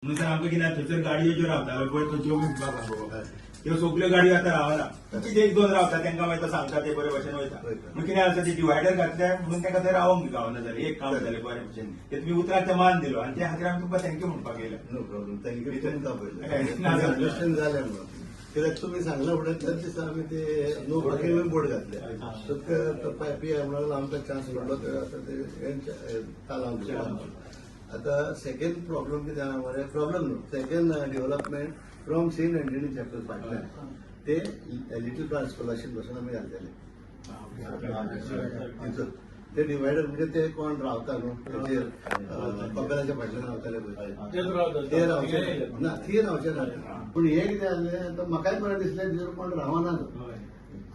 म्हणून सर आमकां कितें थंयसर गाडयो ज्यो रावताल्यो पळय थंयच्यो बाबा त्यो सगल्यो गाडयो आतां रावना. कितें एक दोन रावता, तांकां मागीर तो सांगता, ते बरे भशेन वयता. वयता. म्हणून कितें आसा, ते डिवायडर घातले म्हणून तांकां थंय रावंक गावना जालें. एक काम जालें बरे भशेन, ते तुमी उतराक ते मान दिलो आनी त्या खातीर आमी तुमकां thank you म्हणपाक येयले. नो प्रॉब्लेम, thank you तुमकां. ना, पयलें अंडरस्टँड जालें म्हणून, कित्याक तुमी सांगला फुडें त्याच दिसा आमी ते नो पार्किंग बोर्ड घातले. सो ते पी I म्हणून आमकां चान्स पडलो, ते आतां ते तालांव दिलें. आतां सेकंड प्रॉब्लम कितें आहा मरे, प्रॉब्लम न्हू, second development from Saint Anthony Chapel फाटल्यान ते लिटल फ्लावर स्कॉलरशीप बसून आमी घालतले थंयसर ते डिवायडर. म्हणजे ते कोण रावता न्हू तेचेर, कपेलाच्या फाटल्यान रावताले पळय, ते रावचे ना, ती रावचे ना. पूण हे कितें जालें, आतां म्हाकाय बरें दिसलें, भितर कोण रावना तो.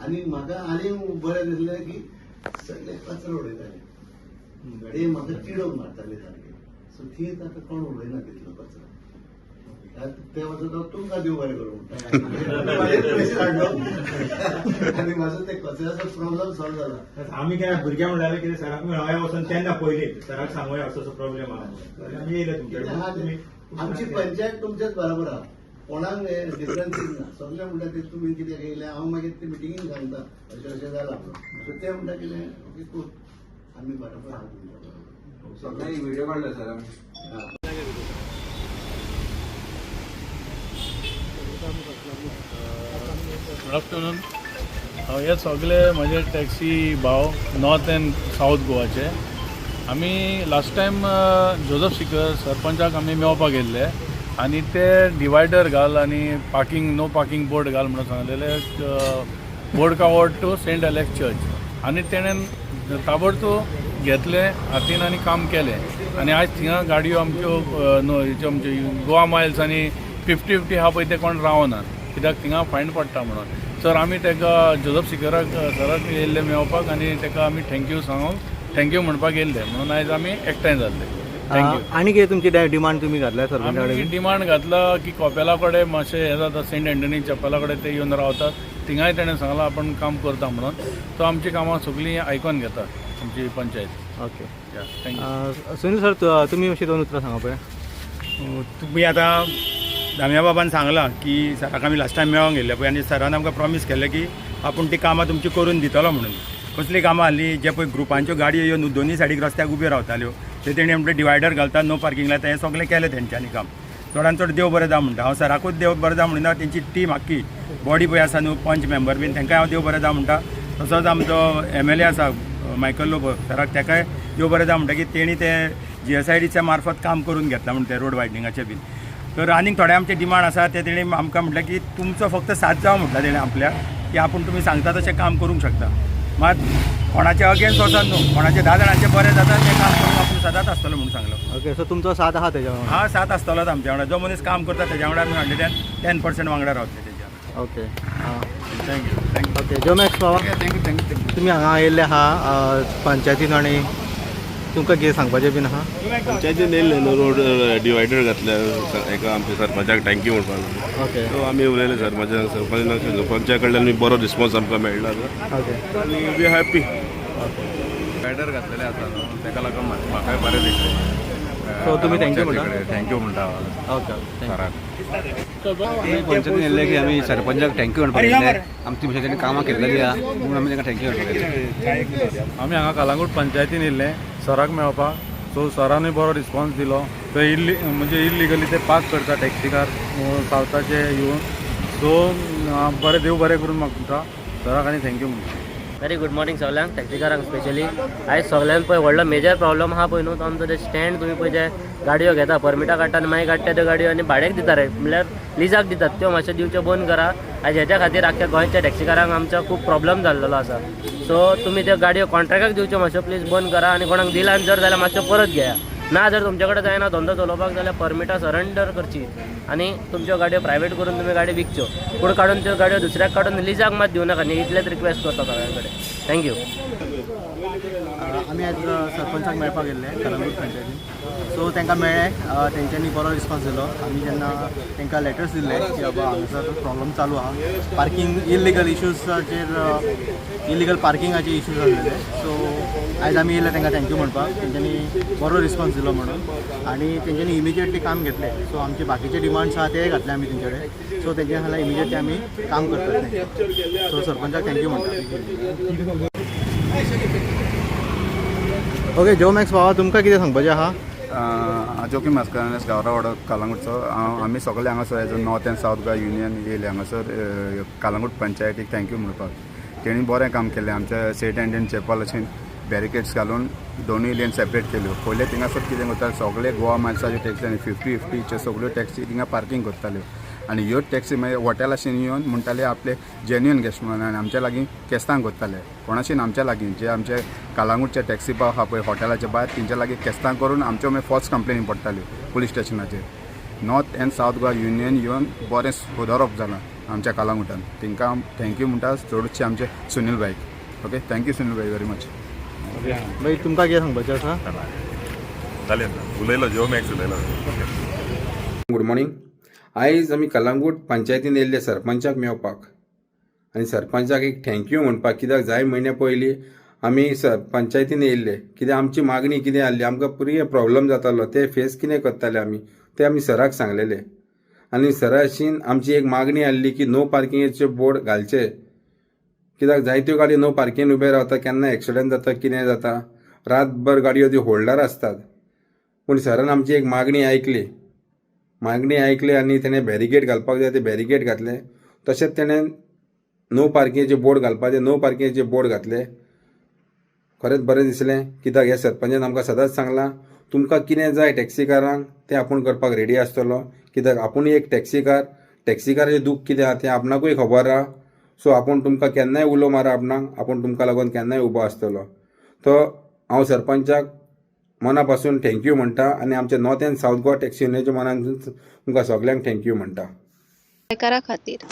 आनी म्हाका आनी बरें दिसलें की सगळे कचरो उडयताले, ते म्हाका तिडक मारताले सारके. सो ती आतां कोण उडयना तितलो कचरो. ते वचत हांव तुमकां देव बरें करूं म्हणटा, प्रेशर हाडलो आनी म्हाजो ते कचऱ्याचो प्रॉब्लम सॉल्व जाला. आमी काय भुरग्यां म्हणटाले कितें, सराक मेळोया वचून तेन्ना पयलीं सराक सांगूया, असो असो प्रॉब्लेम आहा म्हणून. आमी येयले तुमचे कितें आहा कडेन. ते, आमची पंचायत तुमच्याच बरोबर आहा. कोणाक डिफरन्सीस ना. सगळे म्हणटा ते तुमी कितें केलें, हांव मागीर ते मिटिंगेन सांगता अशें अशें जालां म्हणून. सो ते म्हणटा कितें, ओके कूल, आमी बरोबर आहा तुमच्या बरोबर. सगळ्यांनी व्हिडिओ काढला सर आम्ही. हा. Good afternoon. हे सगळे म्हजे टॅक्सी भाव नॉर्थ अँड सावथ गोवाचे. आमी लास्ट टायम जोजफ सिकर सरपंचाक आमी मेळपाक गेल्ले आनी ते डिवायडर घाल आनी पार्किंग, नो पार्किंग बोर्ड घाल म्हणून सांगलेले, बोडकावड टू सेंट एलेक्स चर्च. आनी तेणेन ताबडतोब घेतलें हातीन आनी काम केलें. आनी आयज थिंगा गाडयो आमच्यो न्हू हेच्यो आमच्यो गोवा मायल्स आनी 50 50 आहा पळय, ते कोण रावना, कित्याक थिंगा फायन पडटा म्हणून. सर, आमी ताका जोजफ सिकराक सराक येयल्ले मेळपाक आनी ताका आमी thank you सांगूंक, thank you म्हणपाक येयल्ले म्हणून आयज आमी एकठांय जाल्ले. Thank you. आनी कितें तुमची डिमांड तुमी घातल्या सरपंचा आमी कडेन? डिमांड घातला की कपेला कडेन मातशें हें जाता, सेंट एंटनी चॅपला कडेन ते येवन रावतात. थिंगाय तेणें सांगलां आपूण काम करता म्हणून. तो आमची कामां सगळीं आयकोन घेता आमची panchayat. Okay. Thank you. Sunil sir, तुमी मातशी दोन उतरां सांगा पळय. तुमी आतां दामिया बाबान सांगलां की सराक आमी लास्ट टायम मेळोंक गेल्ले पळय आनी सरान आमकां प्रॉमीस केल्लें की आपूण ती कामां तुमची करून दितलो म्हणून. कसलीं कामां आहलीं, जे पळय ग्रुपांच्यो गाडयो येवन दोनूय सायडीक रस्त्याक उब्यो रावताल्यो, ते तेणी म्हटलें डिवायडर घालता, नो पार्किंग लायता, हें सगळें केलें तेंच्यांनी काम. चडान चड देव बरें जावं म्हणटा हांव. सराकूच देव बरें जावं म्हणिना, तेंची टीम आख्खी बॉडी पळय आसा न्हू, पंच मेंबर बीन, तांकांय हांव देव बरें जावं म्हणटा. तसोच आमचो एमएलए आसा मायकल लोबो सराक, ताकाय देव बरें जावं म्हणटा की तेणी ते जीएसआयडीच्या मार्फत काम करून घेतला म्हणटा ते रोड वायडनिंगाचें बीन. तर आनीक थोडे आमचे डिमांड आसा, ते तेणी आमकां म्हटलें की तुमचो फक्त साथ जावं म्हटलें तेणें आपल्याक की आपूण तुमी सांगता तशें काम करूंक शकता. मात कोणाचे अगेन्स्ट वचत न्हू, कोणाचे 10 जाणांचें बरें जाता तें काम करूंक आपूण सदांच आसतलो म्हणून सांगलो. ओके, सो तुमचो साथ आहा तेज्या वांगडा? हा, साथ आसतलोच आमच्या वांगडा. जो मनीस काम करता तेज्या वांगडा आमी 110% वांगडा रावतले तेज्या. Okay. Thank you, thank you. Okay, जोमॅक्स बाबा. Thank you, thank you, thank you. तुमी हांगा आयिल्ले आहा पंचायतीन आनी तुमकां कितें सांगपाचें बीन आहा? पंचायतीन येयल्ले न्हू, रोड डिवायडर घातल्या एका आमच्या सरपंचाक thank you म्हणपाक. ओके. सो आमी उलयले सरपंचाक, सरपंचान, सरपंचा कडल्यान बरो रिस्पॉन्स आमकां मेळ्ळा ओके. आनी we happy. डिवायडर घातलेले आसा न्हू, ताका लागून म्हाकाय बरें दिसलें. सो तुमी thank you म्हणटा? Thank you म्हणटा. Okay, thank you. सराक. पंचायतीन येयल्ले की आमी सरपंचाक thank you म्हणपाक येयल्ले. आमची भशेन तेणी कामां केल्लेली आहा म्हणून आमी तांकां thank you म्हणपाक येयल्ले. आमी हांगा कलांगूट पंचायतीन येयल्ले सराक मेळपाक. सो सरानूय बरो रिस्पॉन्स दिलो. थंय इल्ली म्हणजे इल्लिगली ते पार्क करता टॅक्सीकार सावथाचे येवन. सो बरें, देव बरें करून मागता सराक आनी thank you म्हणटा. व्हेरी गुड मॉर्निंग सगळ्यांक, टॅक्सीकारांक स्पेशली. आयज सगळ्यांत पळय व्हडलो मेजर प्रॉब्लम आहा पळय न्हू, तो आमचो ते स्टँड. तुमी पळय जे गाडयो घेता, परमिटां काडटा आनी मागीर काडटा त्यो गाडयो आनी भाड्याक दिता रे, म्हणल्यार लिजाक दितात, त्यो मातश्यो दिवच्यो बंद करा. आयज हेच्या खातीर आख्ख्या गोंयच्या टॅक्सीकारांक आमच्या खूब प्रॉब्लम जाल्लेलो आसा. सो तुमी त्यो गाडयो कॉन्ट्रॅक्टाक दिवच्यो मातश्यो प्लीज बंद करा आनी कोणाक दिला जर जाल्यार मातश्यो परत घेया. ना जर तुमचे कडेन जायना धंदो चलोवपाक जाल्यार परमिटां सरेंडर करची आनी तुमच्यो गाडयो प्रायवेट करून तुमी गाडी विकच्यो, पूण काडून त्यो गाडयो दुसऱ्याक काडून लिजाक मात दिवं नाका न्ही. इतलेंच रिक्वेस्ट करता सगळ्यां कडेन. Thank you. आमी आयज सरपंचाक मेळपाक गेल्ले कलंगूट पंचायतीन. सो तांकां मेळ्ळे, तेंच्यांनी बरो रिस्पॉन्स दिलो. आमी जेन्ना तांकां लेटर्स दिल्ले की बाबा हांगासर प्रॉब्लम चालू आहा, पार्कींग इलिगल इश्यूजाचेर, इलिगल पार्किंगाचे इश्यूज आसलेले. सो आयज आमी येयले तांकां thank you म्हणपाक, तेंच्यांनी बरो रिस्पॉन्स दिलो म्हणून आनी तेंच्यांनी इमिजिएटली काम घेतलें. सो आमचे बाकीचे डिमांड्स आहा तेय घातले आमी तेंचे कडेन. सो तेंच्या खाला इमिजिएटली आमी काम करतात. सो सरपंचाक thank you म्हणटा. ओके, जो मॅक्स बाबा, तुमकां कितें सांगपाचें आहा? जोकीम मास्कारेन्हस, गावरावाडो, कालांगूटचो हांव. आमी सगळे हांगासर as a North and South Goa Union येयले हांगासर कालांगूट पंचायतीक thank you म्हणपाक. तेणी बरें काम केलें. आमच्या सेंट एंटनी चॅपल अशें बॅरिकेड्स घालून दोनूय लेन सेपरेट केल्यो. पयलें थिंगासर कितें करताले, सगळे गोवा मायल्साच्यो टॅक्सी आनी 50 50च्यो सगळ्यो टॅक्सी थिंगा पार्कींग करताल्यो आनी ह्यो टॅक्सी मागीर हॉटेलाशीन येवन म्हणटाले आपले जेन्युन गेस्ट म्हणून आनी आमच्या लागीं केस्तांव करताले कोणाशीन. आमच्या लागीं जे आमचे कालांगूटचे टॅक्सी पाव आहा पळय हॉटेलाच्या भायर, तेंच्या लागीं केस्तांव करून आमच्यो मागीर फॉल्स कंप्लेनी पडटाल्यो पुलीस स्टेशनाचेर. North and south Goa union येवन बरें सुदारप जालां आमच्या कालांगुटान. तांकां thank you म्हणटा, चडशे आमचे सुनील भाईक. ओके, thank you Sunil भाई व्हेरी मच. मागीर तुमकां कितें सांगपाचें आसा? जालें, उलयलो, जो मॅक्स उलयलो. Good morning. आयज आमी कलंगूट पंचायतीन येयल्ले सरपंचाक मेळपाक आनी सरपंचाक एक thank you म्हणपाक, कित्याक जाय म्हयन्या पयलीं आमी सर पंचायतीन येयल्ले, कित्याक आमची मागणी कितें आहली, आमकां पुरी प्रॉब्लम जातालो ते फेस कितें करताले आमी, ते आमी सराक सांगलेले. आनी सराशीन आमची एक मागणी आहली की नो पार्किंगेचे बोर्ड घालचे, कित्याक जायत्यो गाडयो नो पार्किंग उबे रावता, केन्ना एक्सिडंट जाता, कितें जाता, रातभर गाडयो त्यो होल्डार आसतात. पूण सरान आमची एक मागणी आयकली. मागणी आयकली आनी तेणें बॅरिगेड घालपाक जाय ते बॅरिगेड घातले. तशेंच तेणें नो पार्किंगाचे बोर्ड घालपाचे, नो पार्किंगाचे बोर्ड घातले. खरेंच बरें दिसलें, कित्याक ह्या सरपंचान आमकां सदांच सांगलां, तुमकां कितें जाय टॅक्सीकारांक तें आपूण करपाक रेडी आसतलो, कित्याक आपूण एक टॅक्सीकार, टॅक्सीकाराचें दूख कितें आहा तें आपणाकूय खबर आहा. सो आपूण तुमकां केन्नाय उलो मारा आपणाक, आपूण तुमकां लागून केन्नाय उबो आसतलो. तो हांव सरपंचाक मना पासून thank you म्हणटा आनी आमच्या north and south Goa taxi युनियनाच्या मनान तुमकां सगल्यांक thank you म्हणटा. गोंयकारा खातीर.